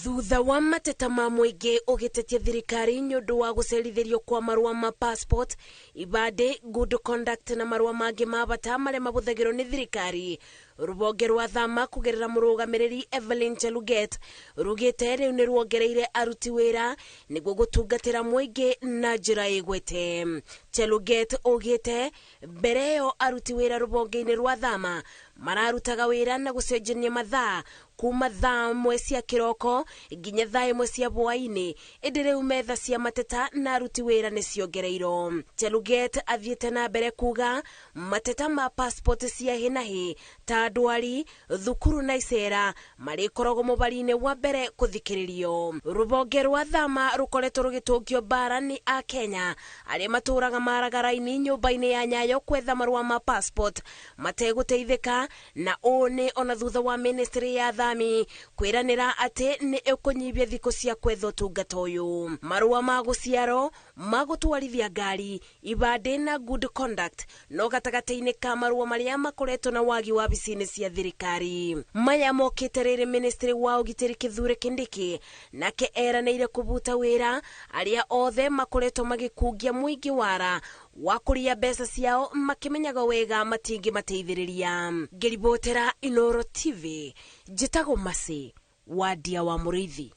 Thutha wa mateta ma mũingĩ ũgĩtetia thirikari nĩ ũndũ wa gũcerithĩrio kwa marũa ma passport, ibandĩ, good conduct na marũa mangĩ ma bata marĩa mahũthagĩrwo nĩ thirikari, rũhonge rwa thama kũgerera mũrũgamĩrĩri Evelyn Cheluget rugĩte rĩu nĩ ruongereire aruti wĩra nĩguo gũtungatĩra mũingĩ na njĩra ĩgwete. Cheluget augĩte mbere ĩyo aruti wĩra rũhonge-inĩ rwa thama mararutaga wĩra na gũcenjania mathaa kuma thaa 1 cia kĩroko nginya thaa 1 cia hwaĩ-inĩ, ĩndĩ rĩu metha cia mateta na aruti wĩra nĩ ciongereirwo. Cheluget athiĩte na mbere kuga mateta ma passport cia hi na hi ta ndwari, thukuru na icera marĩkoragwo mũbari-inĩ wa mbere kũthikĩrĩrio. Rũhonge rwa thama rũkoretwo rũgĩtũngio mbara nĩ Akenya arĩa matũraga maragara-inĩ nyũmba-inĩ ya Nyayo kwetha marũa ma passport mategũteithĩka, na ũũ nĩ ona thutha wa ministry ya thami kwĩranĩra atĩ nĩ ĩkũnyihia thikũ cia kwetha ũtungata ũyũ. Marũa ma gũciarwo, ma gũtwarithia ngari, ibandĩ na good conduct no gatagatĩ-inĩ ka marũa marĩa makoretwo na wagi wa wabici-inĩ cia thirikari. Maya mokĩte rĩrĩ ministry wa ũgitĩri Kithure Kindiki nake eranĩire kũbuta wĩra arĩa othe makoretwo magĩkungia mũingĩ wara wa kũria mbeca ciao makĩmenyaga wega matingĩmateithĩrĩria. Ngĩribotera Inooro TV, njĩtagwo Mercy Wandia wa Mũrĩithi.